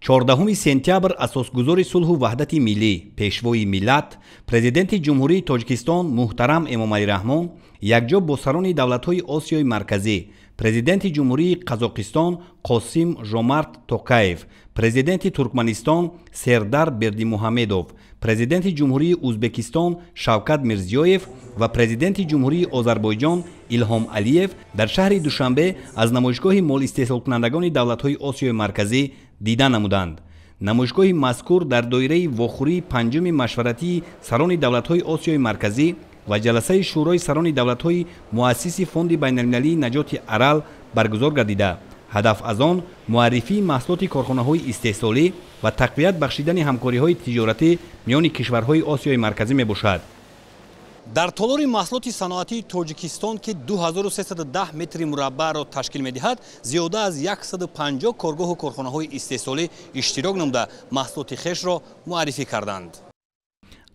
14 сентябр асосгузори сулҳу ваҳдати миллӣ, пешвои миллат, президенти Ҷумҳурии Тоҷикистон муҳтарам Эмомалӣ Раҳмон якҷо бо сарони давлатҳои Осиёи Марказӣ, президенти Ҷумҳурии Қазоқистон Қосим Жомарт Токаев, президенти Туркманистон Сердар Бердимуҳамедов, президенти Ҷумҳурии Узбекистон Шавкат Мирзиёев ва президенти Ҷумҳурии Озарбойҷон Илҳом Алиев дар шаҳри Душанбе аз намоишгоҳи молистеҳсолкунандагони давлатҳои Осиёи Марказӣ дида намуданд. Намоишгоҳи мазкур дар доираи вохӯрии панҷуми машваратии сарони давлатҳои Осиёи Марказӣ ва ҷаласаи Шӯрои сарони давлатҳои муассиси Фонди байналмилалии наҷоти Арал баргузор гардида, ҳадаф аз он муаррифии маҳсулоти корхонаҳои истеҳсолӣ ва тақвият бахшидани ҳамкориҳои тиҷоратӣ миёни кишварҳои Осиёи Марказӣ мебошад. Дар толори маҳсулоти саноатии Тоҷикистон, ки 2310 метри мураббаъро ташкил медиҳад, зиёда аз 150 коргоҳу корхонаҳои истеҳсолӣ иштирок намуда, маҳсулоти хешро муаррифӣ карданд.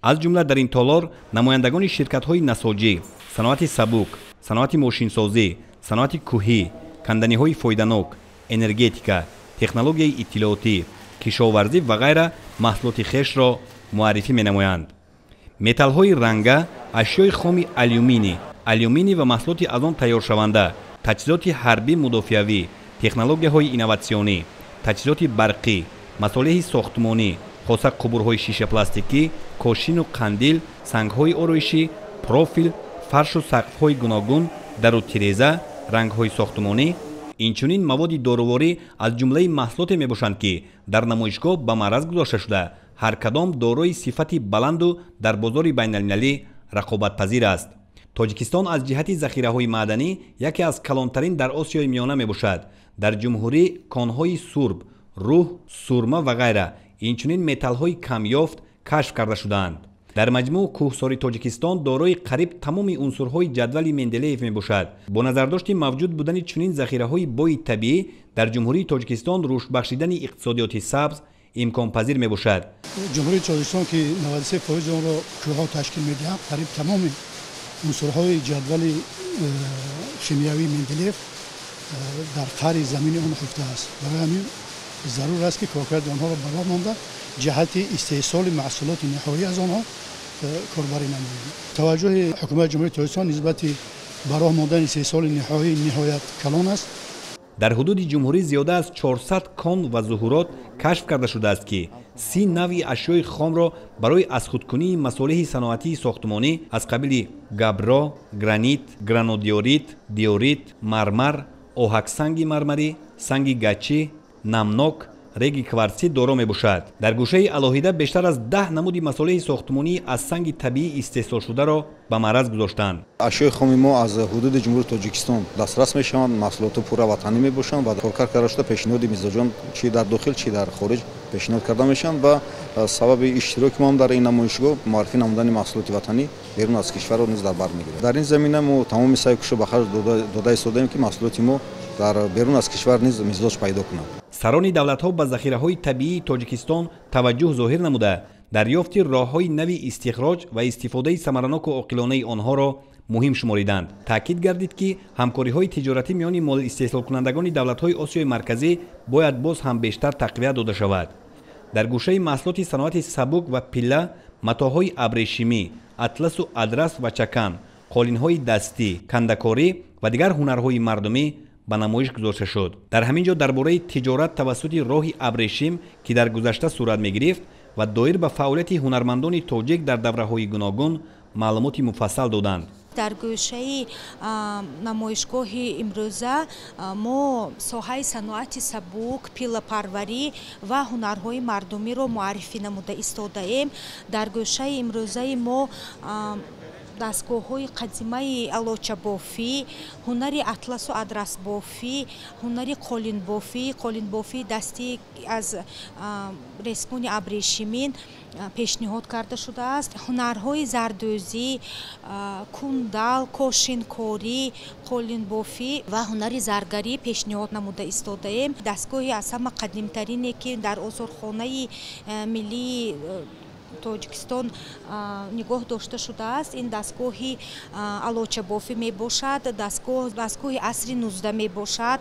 Аз ҷумла дар ин толор намояндагони ширкатҳои насоҷӣ, саноати сабук, саноати мошинсозӣ, саноати кӯҳӣ, канданиҳои фоиданок, энергетика, технологияи иттилоотӣ, кишоварзӣ ва ғайра маҳсулоти хешро муаррифӣ менамоянд. Металлҳои ранга, ашёи хоми алюминий, алюминий ва маҳсулоти аз он тайёршаванда, таҷҳизоти ҳарбӣ мудофиавӣ, технологияҳои инноватсионӣ, таҷҳизоти барқӣ, масолеҳи сохтмонӣ, хоса қубурҳои шишапластикӣ, кошину қандил, сангҳои ороишӣ, профил, фаршу сақфҳои гуногун, дару тиреза, рангҳои сохтмонӣ, инчунин маводи доруворӣ аз ҷумлаи маҳсулоте мебошанд, ки дар намоишгоҳ ба маъраз гузошта шуда, ҳар кадом дорои сифати баланду дар бозори байналмилалӣ рақобатпазир аст. Тоҷикистон аз ҷиҳати захираҳои маъданӣ яке аз калонтарин дар Осиёи Миёна мебошад. Дар ҷумҳурӣ конҳои сурб, рӯҳ, сурма ва ғайра, инчунин металлҳои камёфт кашф карда шудаанд. Дар маҷмӯъ кӯҳсори Тоҷикистон дорои қариб тамоми унсурҳои ҷадвали Менделеев мебошад. Бо назардошти мавҷуд будани чунин захираҳои бои табиӣ дар Ҷумҳурии Тоҷикистон рушд бахшидани иқтисодиёти сабз имконпазир мебошад. Ҷумҳурии Тоҷикистон, ки 93% онро кӯҳҳо ташкил медиҳанд, қариб тамоми унсурҳои ҷадвали химиявии Менделеев дар қари замини он хуфтааст. Барои ҳамин зарур аст, ки коркарди онҳоро ба роҳ монда, ҷиҳати истеҳсоли маҳсулоти ниҳоӣ аз онҳо корбарӣ намоем. Таваҷҷӯҳи ҳукумати Ҷумҳурии Тоҷикистон нисбати ба роҳ мондани истеҳсоли ниҳоӣ ниҳоят калон аст. Дар ҳудуди ҷумҳурӣ зиёда аз 400 кон ва зуҳурот кашф карда шудааст, ки 30 навъи ашёи хомро барои азхудкунии масолеҳи саноатии сохтмонӣ аз қабили габро, гранит, гранодиорит, диорит, мармар, оҳаксанги мармарӣ, санги гачӣ, намнок, реги кварсӣ доро мебошад. Дар гӯшаи алоҳида бештар аз 10 намуди масолеҳи сохтмонӣ аз санги табиӣ истеҳсолшударо ба маъраз гузоштанд. Ашёи хоми мо аз ҳудуди Ҷумҳурии Тоҷикистон дастрас мешаванд, маҳсулоту пурра ватанӣ мебошанд ва коркард карда шуда пешниҳоди мизоҷон чи дар дохил, чи дар хориҷ пешниҳод карда мешаванд ва сабаби иштироки мо дар ин намоишгоҳ муаррифӣ намудани маҳсулоти ватанӣ берун аз кишварро низ дар бар мегирад. Дар ин замина мо тамоми саъю кӯшишро ба харҷ дода истодаем, ки маҳсулоти мо дар берун аз кишвар низ мизоҷ пайдо кунад. Сарони давлатҳо ба захираҳои табиии Тоҷикистон таваҷҷӯҳ зоҳир намуда, дарёфти роҳҳои нави истихроҷ ва истифодаи самараноку оқилонаи онҳоро муҳим шумориданд. Таъкид гардид, ки ҳамкориҳои тиҷоратӣ миёни молистеҳсолкунандагони давлатҳои Осиёи Марказӣ бояд боз ҳам бештар тақвият дода шавад. Дар гӯшаи маҳсулоти саноати сабук ва пилла, матоъҳои абрешимӣ, атласу адрас ва чакан, қолинҳои дастӣ, кандакорӣ ва дигар ҳунарҳои мардумӣ ба намоиш гузошта шуд. Дар ҳамин ҷо дар бораи тиҷорат тавассути роҳи абрешим, ки дар гузашта сурат мегирифт, ва доир ба фаъолияти ҳунармандони тоҷик дар давраҳои гуногун маълумоти муфассал доданд. Дар гӯшаи намоишгоҳи имрӯза мо соҳаи саноати сабук, пиллапарварӣ ва ҳунарҳои мардумиро муаррифӣ намуда истодаем. Дар гӯшаи имрӯзаи мо дастгоҳҳои қадимаи алочабофӣ, ҳунари атласу адрасбофӣ, ҳунари қолинбофӣ, қолинбофии дастӣ аз ресмони абрешимин пешниҳод карда шудааст. Ҳунарҳои зардӯзӣ, кундал, кошинкорӣ, қолинбофӣ ва ҳунари заргарӣ пешниҳод намуда истодаем. Дастгоҳи аз ҳама қадимтарине, ки дар осорхонаи миллии Тоҷикистон нигоҳ дошта шудааст. Ин дастгоҳи алочабофӣ мебошад, дастгоҳи асри 19 мебошад.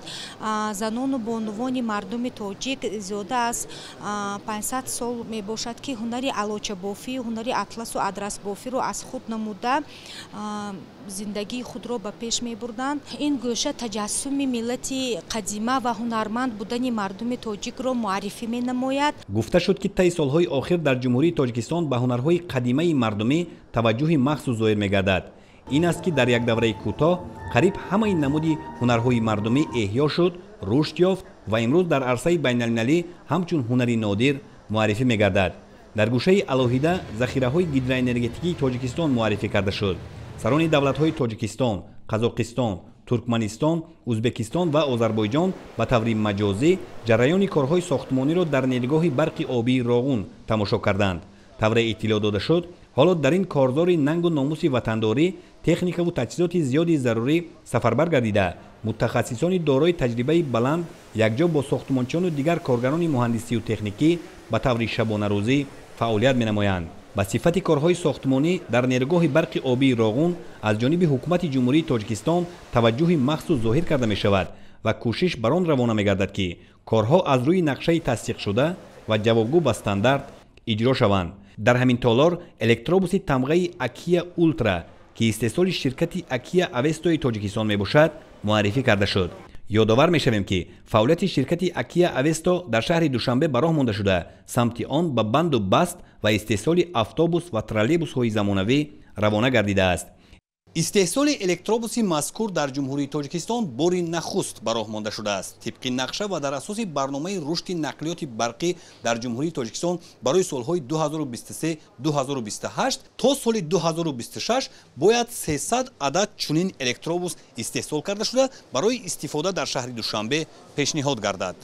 Занону бонувони мардуми тоҷик зиёда аз 500 сол мебошад, ки ҳунари алочабофӣ, ҳунари атласу адрасбофиро аз худ намуда зиндагии худро ба пеш мебурданд. Ин гӯша таҷассуми миллати қадима ва ҳунарманд будани мардуми тоҷикро муаррифӣ менамояд. Гуфта шуд, ки таи солҳои охир дар Ҷумҳурии Тоҷикистон ба ҳунарҳои қадимаи мардумӣ таваҷҷӯҳи махсус зоҳир мегардад. Ин аст, ки дар як давраи кӯтоҳ қариб ҳамаи намуди ҳунарҳои мардумӣ эҳё шуд, рушд ёфт ва имрӯз дар арсаи байналмилалӣ ҳамчун ҳунари нодир муаррифӣ мегардад. Дар гӯшаи алоҳида захираҳои гидроэнергетикии Тоҷикистон муаррифӣ карда шуд. Сарони давлатҳои Тоҷикистон, Қазоқистон, Туркманистон, Ӯзбекистон ва Озарбойҷон ба таври маҷозӣ ҷараёни корҳои сохтмониро дар нерӯгоҳи барқи обии Роғун тамошо карданд. Тавре иттилоъ дода шуд, ҳоло дар ин корзори нангу номуси ватандорӣ техникаву таҷҳизоти зиёди зарурӣ сафарбар гардида, мутахассисони дорои таҷрибаи баланд якҷо бо сохтмончиёну дигар коргарони муҳандисию техникӣ ба таври шабонарӯзӣ фаъолият менамоянд. Ба сифати корҳои сохтмонӣ дар нерӯгоҳи барқи обии Роғун аз ҷониби ҳукумати Ҷумҳурии Тоҷикистон таваҷҷӯҳи махсус зоҳир карда мешавад ва кӯшиш бар он равона мегардад, ки корҳо аз рӯи нақшаи тасдиқшуда ва ҷавобгӯ ба стандарт иҷро шаванд. Дар ҳамин толор электробуси тамғаи Акия Ултра, ки истеҳсоли ширкати Акия Авестои Тоҷикистон мебошад, муаррифӣ карда шуд. Ёдовар мешавем, ки фаъолияти ширкати Акия Авесто дар шаҳри Душанбе ба роҳ монда шуда, самти он ба банду баст ва истеҳсоли автобус ва троллейбусҳои замонавӣ равона гардидааст. Истеҳсоли электробуси мазкур дар Ҷумҳурии Тоҷикистон бори нахуст ба роҳ монда шудааст. Тибқи нақша ва дар асоси барномаи рушди нақлиёти барқӣ дар Ҷумҳурии Тоҷикистон барои солҳои 2023-2028 то соли 2026 бояд 300 адад чунин электробус истеҳсол карда шуда, барои истифода дар шаҳри Душанбе пешниҳод гардад.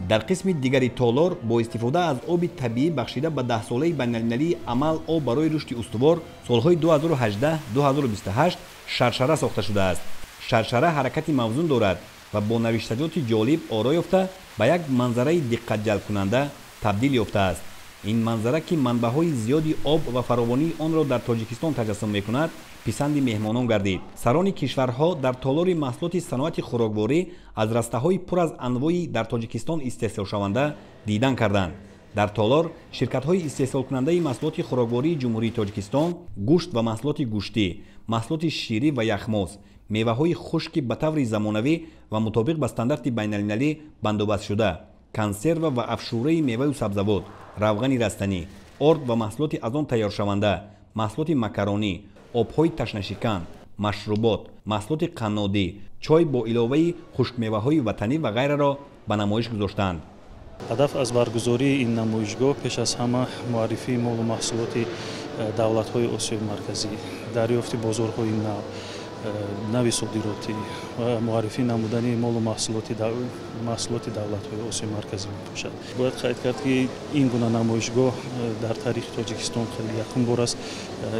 Дар қисми дигари толор бо истифода аз оби табиӣ бахшида ба 10-солаи байналмилалии амал об барои рушди устувор солҳои 2018-2028 шаршара сохта шудааст. Шаршара ҳаракати мавзун дорад ва бо навиштаҷоти ҷолиб оро ёфта ба як манзараи диққатҷалбкунанда табдил ёфтааст. Ин манзара, ки манбаъҳои зиёди об ва фаровонии онро дар Тоҷикистон таҷассум мекунад, писанди меҳмонон гардид. Сарони кишварҳо дар толори маҳсулоти саноати хӯрокворӣ аз растаҳои пур аз анвои дар Тоҷикистон истеҳсолшаванда дидан карданд. Дар толор ширкатҳои истеҳсолкунандаи маҳсулоти хӯроквории Ҷумҳурии Тоҷикистон гӯшт ва маҳсулоти гӯштӣ, маҳсулоти ширӣ ва яхмоз, меваҳои хушки ба таври замонавӣ ва мутобиқ ба стандарти байналмилалӣ бандобастшуда, консерва ва афшураи меваю сабзавот, равғани растанӣ, орд ва маҳсулоти аз он тайёршаванда, маҳсулоти макаронӣ, обҳои ташнашикан, машрубот, маҳсулоти қаннодӣ, чой бо иловаи хушкмеваҳои ватанӣ ва ғайраро ба намоиш гузоштанд. Ҳадаф аз баргузории ин намоишгоҳ пеш аз ҳама муаррифии молу маҳсулоти давлатҳои Осиёи Марказӣ, дарёфти бозорҳои нави содиротӣ ва муаррифӣ намудани молу маҳсулоти давлатҳои Осиёи Марказӣ мебошад. Бояд қайд кард, ки ин гуна намоишгоҳ дар таърихи Тоҷикистон хеле якум бор аст.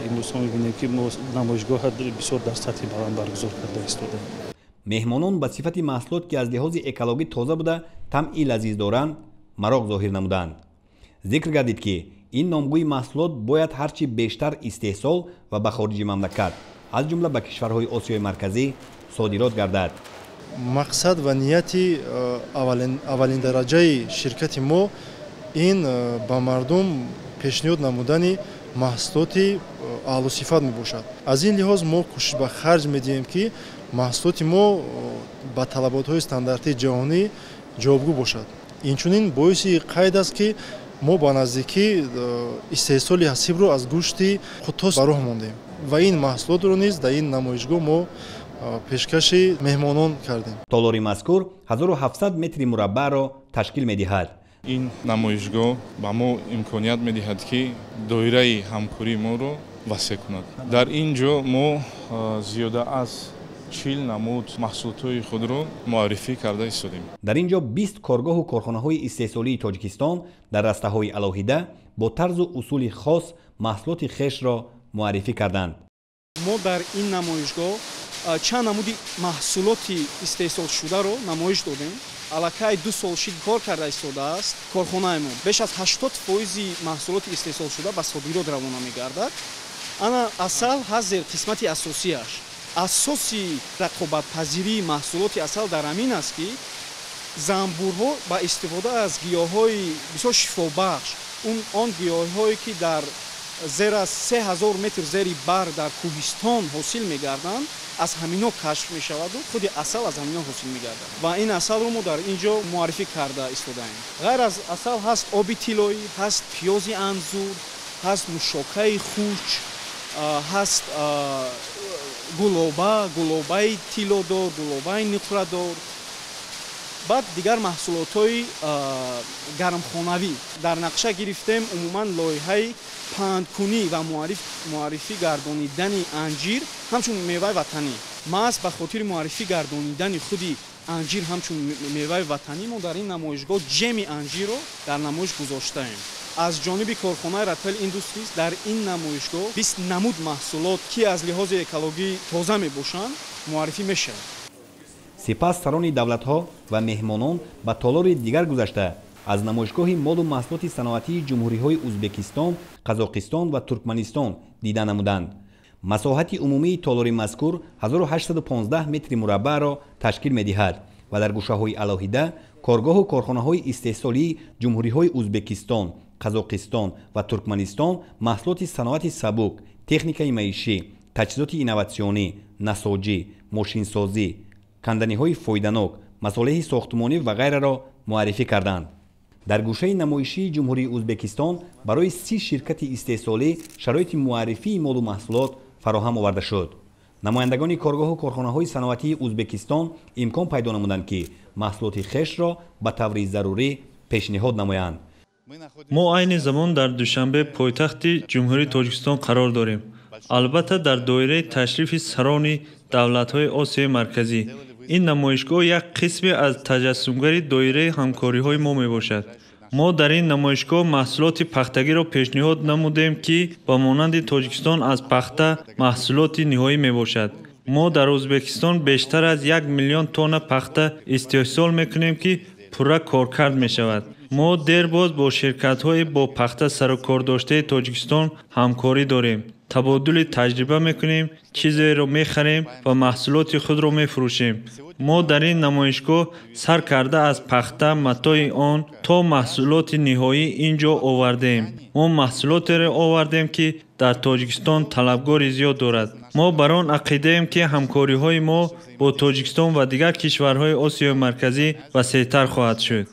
Имрӯз мо мебинем, ки мо намоишгоҳ бисёр дар сатҳи баланд баргузор карда истодаем. Меҳмонон ба сифати маҳсулот, ки аз лиҳози экологӣ тоза буда, тамъи лазиз доранд, мароқ зоҳир намуданд. Зикр гардид, ки ин номгӯи маҳсулот бояд ҳарчи бештар истеҳсол ва ба хориҷи мамлакат, аз ҷумла ба кишварҳои Осиёи Марказӣ содирот гардад. Мақсад ва нияти аввалиндараҷаи ширкати мо ин ба мардум пешниҳод намудани маҳсулоти аълосифат мебошад. Аз ин лиҳоз мо кӯшиш ба харҷ медиҳем, ки маҳсулоти мо ба талаботҳои стандартии ҷаҳонӣ ҷавобгӯ бошад. Инчунин боиси қайд аст, ки мо ба наздикӣ истеҳсоли ҳасибро аз гӯшти худтоз ба роҳ мондем ва ин маҳсулотро низ дар ин намоишгоҳ мо пешкаши меҳмонон кардем. Толори мазкур 1700 метри мураббаъро ташкил медиҳад. Ин намоишгоҳ ба мо имконият медиҳад, ки доираи ҳамкории моро васеъ кунад. Дар ин ҷо мо зиёда аз 40 намуд маҳсулотҳои худро муаррифӣ карда истодем. Дар ин ҷо 20 коргоҳу корхонаҳои истеҳсолии Тоҷикистон дар растаҳои алоҳида бо тарзу усули хос маҳсулоти хешро муаррифӣ карданд. Мо дар ин намоишгоҳ чанд намуди маҳсулоти истеҳсолшударо намоиш додем. Аллакай 2 сол шид кор карда истодааст. Корхонаи мо беш аз 80% маҳсулоти истеҳсолшуда ба содирот равона мегардад. Ана асал ҳазир қисмати асосиаш. Асоси рақобатпазирии маҳсулоти асал дар ҳамин аст, ки занбурҳо ба истифода аз гиёҳҳои бисёр шифобахш, он гиёҳҳое ки дар зер аз 3000 метр зери бар дар кӯҳистон ҳосил мегарданд, аз ҳамино кашф мешаваду худи асал аз ҳамино ҳосил мегардад. Ва ин асалро мо дар ин ҷо муаррифӣ карда истодаем. Ғайр аз асал ҳаст оби тиллоӣ, ҳаст пиёзи анзур, ҳаст мушокаи хуч, ҳаст гулоба, гулобаи тиллодор, гулобаи нуқрадор, баъд дигар маҳсулотҳои гармхонавӣ. Дар нақша гирифтем умуман лоиҳаи паҳнкунӣ ва муаррифӣ гардонидани анҷир ҳамчун меваи ватанӣ. Маҳз ба хотири муаррифӣ гардонидани худи анҷир ҳамчун меваи ватанӣ мо дар ин намоишгоҳ ҷеми анҷирро дар намоиш гузоштаем. Аз ҷониби корхонаи Ратпел Индустрис дар ин намоишгоҳ 20 намуд маҳсулот, ки аз лиҳози экологӣ тоза мебошанд, муаррифӣ мешаванд. Сипас сарони давлатҳо ва меҳмонон ба толори дигар гузашта аз намоишгоҳи молу маҳсулоти саноатии ҷумҳуриҳои Узбекистон, Қазоқистон ва Туркманистон дида намуданд. Масоҳати умумии толори мазкур 1815 метри мураббаъро ташкил медиҳад ва дар гӯшаҳои алоҳида коргоҳу корхонаҳои истеҳсолии ҷумҳуриҳои Узбекистон, Қазоқистон ва Туркманистон маҳсулоти саноати сабук, техникаи маишӣ, таҷҳизоти инноватсионӣ, насоҷӣ, мошинсозӣ, канданиҳои фоиданок, масолеҳи сохтмонӣ ва ғайраро муаррифӣ карданд. Дар гӯшаи намоишии ҷумҳурии Узбекистон барои 30 ширкати истеҳсолӣ шароити муаррифии молу маҳсулот фароҳам оварда шуд. Намояндагони коргоҳу корхонаҳои саноатии Узбекистон имкон пайдо намуданд, ки маҳсулоти хешро ба таври зарурӣ пешниҳод намоянд. Мо айни замон дар Душанбе, пойтахти Ҷумҳурии Тоҷикистон қарор дорем. Албатта, дар доираи ташрифи сарони давлатҳои Осиёи Марказӣ. Ин намоишгоҳ як қисме аз таҷассумгари доираи ҳамкориҳои мо мебошад. Мо дар ин намоишгоҳ маҳсулоти пахтагиро пешниҳод намудем, ки ба монанди Тоҷикистон аз пахта маҳсулоти ниҳоӣ мебошад. Мо дар Узбекистон бештар аз 1 миллион тонна пахта истеҳсол мекунем, ки пурра коркард мешавад. Мо дербоз бо ширкатҳои бо пахта сарукордоштаи Тоҷикистон ҳамкорӣ дорем. Табодули таҷриба мекунем, чизеро мехарем ва маҳсулоти худро мефурӯшем. Мо дар ин намоишгоҳ сар карда аз пахта, матои он то маҳсулоти ниҳоӣ ин ҷо овардем. Мо маҳсулотеро овардем, ки дар Тоҷикистон талабгори зиёд дорад. Мо бар он ақидаем, ки ҳамкориҳои мо бо Тоҷикистон ва дигар кишварҳои Осиёи Марказӣ васеътар хоҳад шуд.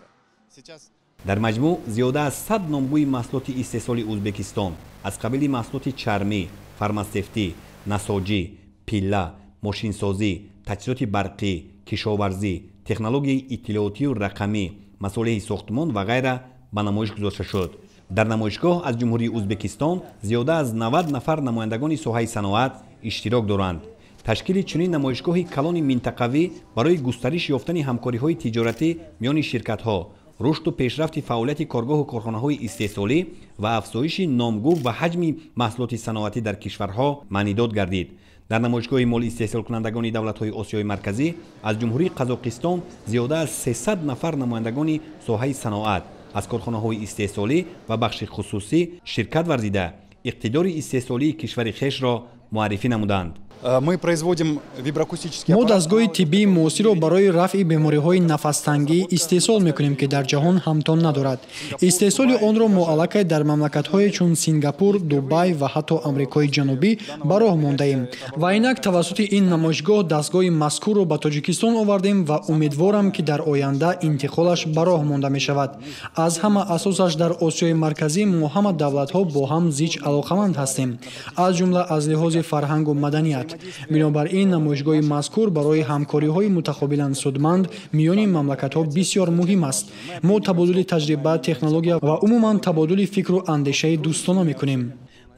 Дар маҷмӯъ зиёда аз 100 номгӯи маҳсулоти истеҳсоли Узбекистон аз қабили маҳсулоти чармӣ, фармасевтӣ, насоҷӣ, пилла, мошинсозӣ, таҷҳизоти барқӣ, кишоварзӣ, технологияи иттилоотию рақамӣ, масолеҳи сохтмон ва ғайра ба намоиш гузошта шуд. Дар намоишгоҳ аз Ҷумҳурии Узбекистон зиёда аз 90 нафар намояндагони соҳаи саноат иштирок доранд. Ташкили чунин намоишгоҳи калони минтақавӣ барои густариш ёфтани ҳамкориҳои тиҷоратӣ миёни ширкатҳо, рушду пешрафти фаъолияти коргоҳу корхонаҳои истеҳсолӣ ва афзоиши номгӯ ва ҳаҷми маҳсулоти саноатӣ дар кишварҳо маънидод гардид. Дар намоишгоҳи моли истеҳсолкунандагони давлатҳои Осиёи Марказӣ аз Ҷумҳурии Қазоқистон зиёда аз 300 нафар намояндагони соҳаи саноат аз корхонаҳои истеҳсолӣ ва бахши хусусӣ ширкат варзида, иқтидори истеҳсолии кишвари хешро муаррифӣ намуданд. Мо дастгоҳи тиббии муосирро барои рафъи бемориҳои нафастангӣ истеҳсол мекунем, ки дар ҷаҳон ҳамтон надорад. Истеҳсоли онро мо аллакай дар мамлакатҳое чун Сингапур, Дубай ва ҳатто Амрикои Ҷанубӣ ба роҳ мондаем. Ва инак тавассути ин намоишгоҳ дастгоҳи мазкурро ба Тоҷикистон овардем ва умедворам, ки дар оянда интиқолаш ба роҳ монда мешавад. Аз ҳама асосаш дар Осиёи Марказӣ мо ҳама давлатҳо бо ҳам зич алоқаманд ҳастем, аз ҷумла аз лиҳози фарҳангу маданият. Бинобар ин намоишгоҳи мазкур барои ҳамкориҳои мутақобилан судманд миёни мамлакатҳо бисёр муҳим аст. Мо табодули таҷриба, технология ва умуман табодули фикру андешаи дӯстона мекунем.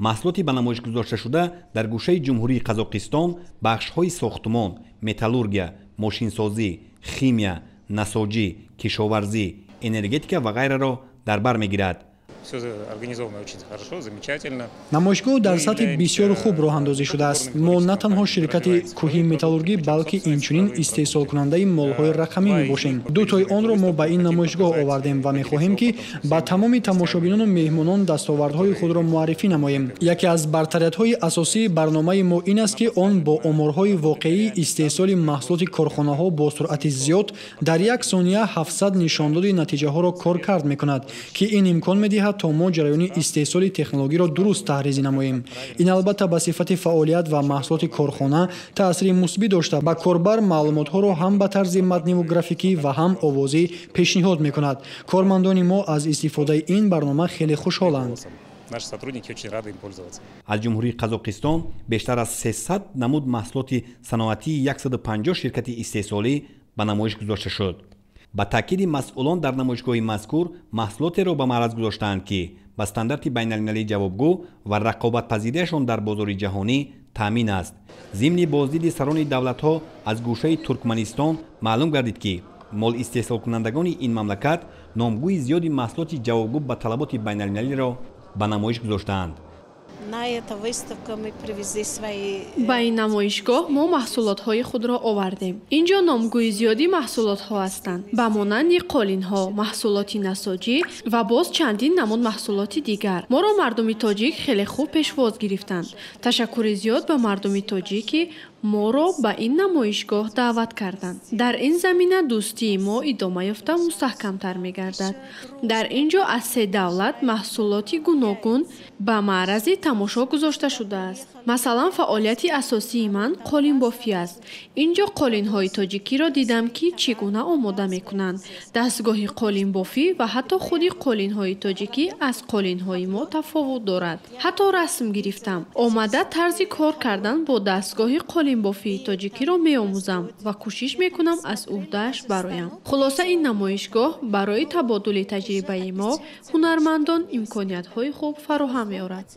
Маҳсулоти ба намоиш гузошташуда дар гӯшаи Ҷумҳурии Қазоқистон бахшҳои сохтмон, металлургия, мошинсозӣ, химия, насоҷӣ, кишоварзӣ, энергетика ва ғайраро дар бар мегирад. Всё организовано очень хорошо, замечательно. Намоишгоҳ дар сатҳи бисёр хуб роҳандозӣ шудааст. Мо на танҳо ширкати кӯҳи металлургӣ, балки инчунин истеҳсолкунандаи молҳои рақамӣ мебошем. Дутои онро мо ба ин намоишгоҳ овардем ва мехоҳем, ки ба тамоми тамошобинону меҳмонон дастовардҳои худро муаррифӣ намоем. Яке аз бартариятҳои асосии барномаи мо ин аст, ки он бо оморҳои воқеии истеҳсоли маҳсулоти корхонаҳо бо суръати зиёд дар як сония 700 нишондоди натиҷаҳоро коркард мекунад, ки ин имкон медиҳад то мо ҷараёни истеҳсоли технологиро дуруст таҳризӣ намоем. Ин албатта ба сифати фаъолият ва маҳсулоти корхона таъсири мусбӣ дошта, ба корбар маълумотҳоро ҳам ба тарзи матниву графикӣ ва ҳам овозӣ пешниҳод мекунад. Кормандони мо аз истифодаи ин барнома хеле хушҳоланд. Наши сотрудники очень рады им пользоваться. Аз Ҷумҳурии Қазоқистон бештар аз 300 намуд маҳсулоти саноатии 150 ширкати истеҳсолӣ ба намоиш гузошта шуд. Ба таъкиди масъулон, дар намоишгоҳи мазкур маҳсулотеро ба маъраз гузоштаанд, ки ба стандарти байналмилалӣ ҷавобгӯ ва рақобатпазириашон дар бозори ҷаҳонӣ таъмин аст. Зимни боздиди сарони давлатҳо аз гӯшаи Туркманистон маълум гардид, ки молистеҳсолкунандагони ин мамлакат номгӯи зиёди маҳсулоти ҷавобгӯ ба талаботи байналмилалиро ба намоиш гузоштаанд. Ба ин намоишгоҳ мо маҳсулотҳои худро овардем. Инҷо номгӯи зиёди маҳсулотҳо ҳастанд, ба монанди қолинҳо, маҳсулоти насоҷӣ ва боз чандин намуд маҳсулоти дигар. Моро мардуми тоҷик хеле хуб пешвоз гирифтанд. Ташаккури зиёд ба мардуми тоҷик, ки моро ба ин намоишгоҳ даъват карданд. Дар ин замина дӯстии мо идома ёфта мустаҳкамтар мегардад. Дар ин ҷо аз се давлат маҳсулоти гуногун ба маърази тамошо гузошта шудааст. Масалан, фаъолияти асосии ман қолинбофӣ аст. Ин ҷо қолинҳои тоҷикиро дидам, ки чӣ гуна омода мекунанд. Дастгоҳи қолинбофӣ ва ҳатто худи қолинҳои тоҷикӣ аз қолинҳои мо тафовут дорад. Ҳатто расм гирифтам. Омада тарзи кор кардан бо дастгоҳи қолинбофии тоҷикиро меомӯзам ва кӯшиш мекунам аз ӯҳдааш бароям. Хулоса, ин намоишгоҳ барои табодули таҷрибаи мо ҳунармандон имкониятҳои хуб фароҳам меорад.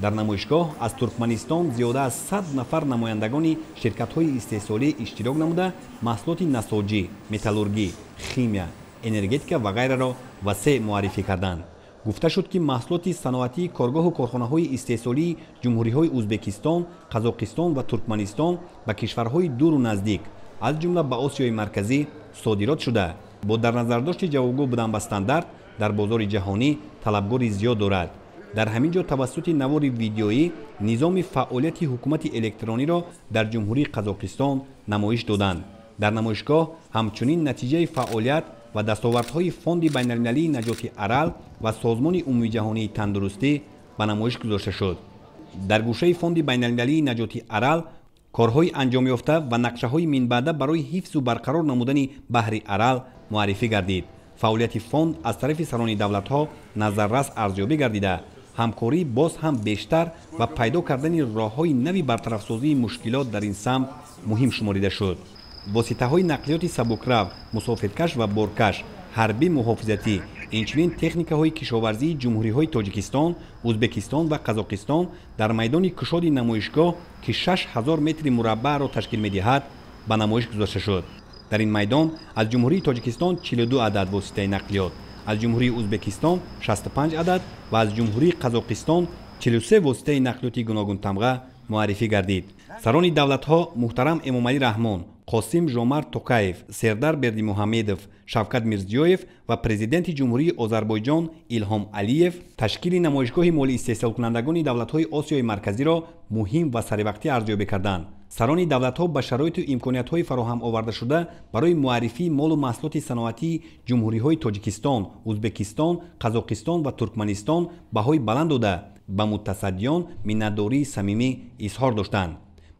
Дар намоишгоҳ аз Туркманистон зиёда аз 100 нафар намояндагони ширкатҳои истеҳсолӣ иштирок намуда, маҳсулоти насоҷӣ, металлургӣ, химия, энергетика ва ғайраро васеъ муаррифӣ карданд. Гуфта шуд, ки маҳсулоти саноатии коргоҳу корхонаҳои истеҳсолии ҷумҳуриҳои Ӯзбекистон, Қазоқистон ва Туркманистон ба кишварҳои дуру наздик, аз ҷумла ба Осиёи Марказӣ содирот шуда, бо дар назардошти ҷавобгӯ будан ба стандарт дар бозори ҷаҳонӣ талабгори зиёд дорад. Дар ҳамин ҷо тавассути навори видеоӣ низоми фаъолияти ҳукумати электрониро дар Ҷумҳурии Қазоқистон намоиш доданд. Дар намоишгоҳ ҳамчунин натиҷаи фаъолият ва дастовардҳои Фонди байналмилалии наҷоти Арал ва Созмони умумиҷаҳонии тандурустӣ ба намоиш гузошта шуд. Дар гӯшаи Фонди байналмилалии наҷоти Арал корҳои анҷомёфта ва нақшаҳои минбаъда барои ҳифзу барқарор намудани баҳри Арал муаррифӣ гардид. Фаъолияти фонд аз тарафи сарони давлатҳо назаррас арзёбӣ гардида, ҳамкорӣ боз ҳам бештар ва пайдо кардани роҳҳои нави бартарафсозии мушкилот дар ин самт муҳим шуморида шуд. Воситаҳои нақлиёти сабукрав, мусофиркаш ва боркаш, ҳарбӣ муҳофизатӣ, инчунин техникаҳои кишоварзии ҷумҳуриҳои Тоҷикистон, Ӯзбекистон ва Қазоқистон дар майдони кушоди намоишгоҳ, ки 6000 метри мураббаъро ташкил медиҳад, ба намоиш гузошта шуд. Дар ин майдон аз Ҷумҳурии Тоҷикистон 42 адад воситаи нақлиёт, аз Ҷумҳурии Ӯзбекистон 65 адад ва аз Ҷумҳурии Қазоқистон 43 воситаи нақлиёти гуногунтамға муаррифӣ гардид. Сарони давлатҳо муҳтарам Эмомалӣ Раҳмон, Қосим Жомарт Тоқаев, Сердар Бердимуҳамедов, Шавкат Мирзиёев ва президенти Ҷумҳурии Озарбойҷон Илҳом Алиев ташкили намоишгоҳи молиистеҳсолкунандагони давлатҳои Осиёи Марказиро муҳим ва саривақтӣ арзёбӣ карданд. Сарони давлатҳо ба шароиту имкониятҳои фароҳам овардашуда барои муаррифии молу маҳсулоти саноатии ҷумҳуриҳои Тоҷикистон, Ӯзбекистон, Қазоқистон ва Туркманистон баҳои баланд дода, ба мутасаддиён миннатдории самимӣ изҳор доштанд.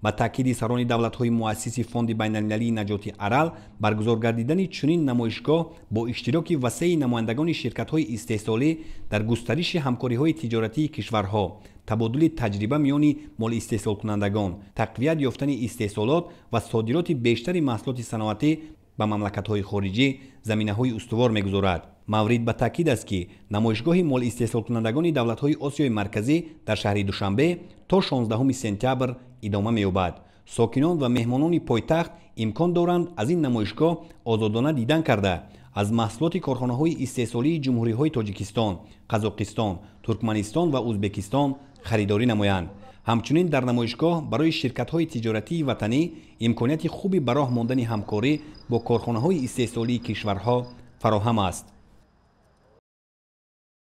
Ба таъкиди сарони давлатҳои муассиси Фонди байналмилалии наҷоти Арал, баргузор гардидани чунин намоишгоҳ бо иштироки васеи намояндагони ширкатҳои истеҳсолӣ дар густариши ҳамкориҳои тиҷоратии кишварҳо, табодули таҷриба миёни молистеҳсолкунандагон, тақвият ёфтани истеҳсолот ва содироти бештари маҳсулоти саноатӣ ба мамлакатҳои хориҷӣ заминаҳои устувор мегузорад. Маврид ба таъкид аст, ки намоишгоҳи молистеҳсолкунандагони давлатҳои Осиёи Марказӣ дар шаҳри Душанбе то 16 сентябр идома меёбад. Сокинон ва меҳмонони пойтахт имкон доранд аз ин намоишгоҳ озодона дидан карда, аз маҳсулоти корхонаҳои истеҳсолии ҷумҳуриҳои Тоҷикистон, Қазоқистон, Туркманистон ва Ӯзбекистон харидорӣ намоянд. Ҳамчунин дар намоишгоҳ барои ширкатҳои тиҷоратии ватанӣ имконияти хуби ба роҳ мондани ҳамкорӣ бо корхонаҳои истеҳсолии кишварҳо фароҳам аст.